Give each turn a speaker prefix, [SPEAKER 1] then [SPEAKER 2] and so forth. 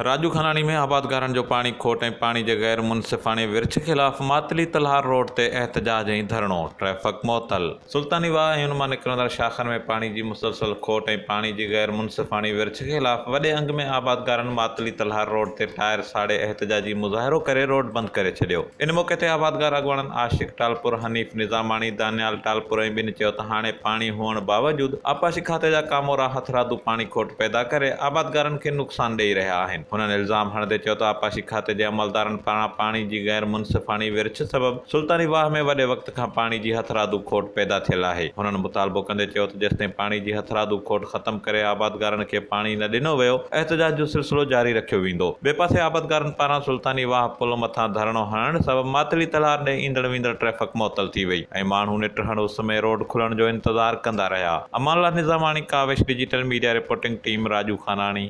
[SPEAKER 1] راڄو خاناڻي ۾ آبادگارن جو پاڻي کوٽ ۽ پاڻي جي غير منصفاڻي ورڇ خلاف ماتلي تلهار روڊ تي احتجاج ۽ ڌرڻو، ٽريفڪ معطل. سلطاني واهه ۽ ان مان نڪرندڙ شاخن ۾ پاڻي جي مسلسل کوٽ ۽ پاڻي جي غير منصفاڻي ورڇ خلاف وڏي انگ ۾ آبادگارن ماتلي تلهار روڊ تي ٽائر ساڙي احتجاجي مظاهرو ڪري روڊ بند ڪري ڇڏيو. ان موقعي تي آبادگار اڳواڻن عاشق ٽالپر، حنيف نظاماڻي، دانيال ٽالپر ۽ ٻين چيو ته هاڻي پاڻي هئڻ باوجود آبپاشي کاتي جا ڪامورا هٿرادو پاڻي کوٽ پيدا ڪري آبادگارن کي نقصان ڏئي رهيا آهن. هنن الزام هڻندي چيو ته آبپاشي کاتي جي عملدارن پاران پاڻي جي غير منصفاڻي ورڇ سبب سلطاني واهه ۾ وڏي وقت کان پاڻي جي هٿرادو کوٽ پيدا ٿيل آهي. هنن مطالبو ڪندي چيو ته جيستائين پاڻي جي هٿرادو کوٽ ختم ڪري آبادگارن کي پاڻي نه ڏنو ويو احتجاج جو سلسلو جاري رکيو ويندو. ٻئي پاسي آبادگارن پاران سلطاني واهه پل مٿان ڌرڻو هڻڻ سبب ماتلي تلهار ڏي ايندڙ ويندڙ ٽريفڪ معطل ٿي وئي ۽ ماڻهو نٽ هڻ اس ۾ روڊ کلڻ جو انتظار ڪندا رهيا. Aman Ullah Nizamani, Kawish digital media reporting team, Rajo Khanani.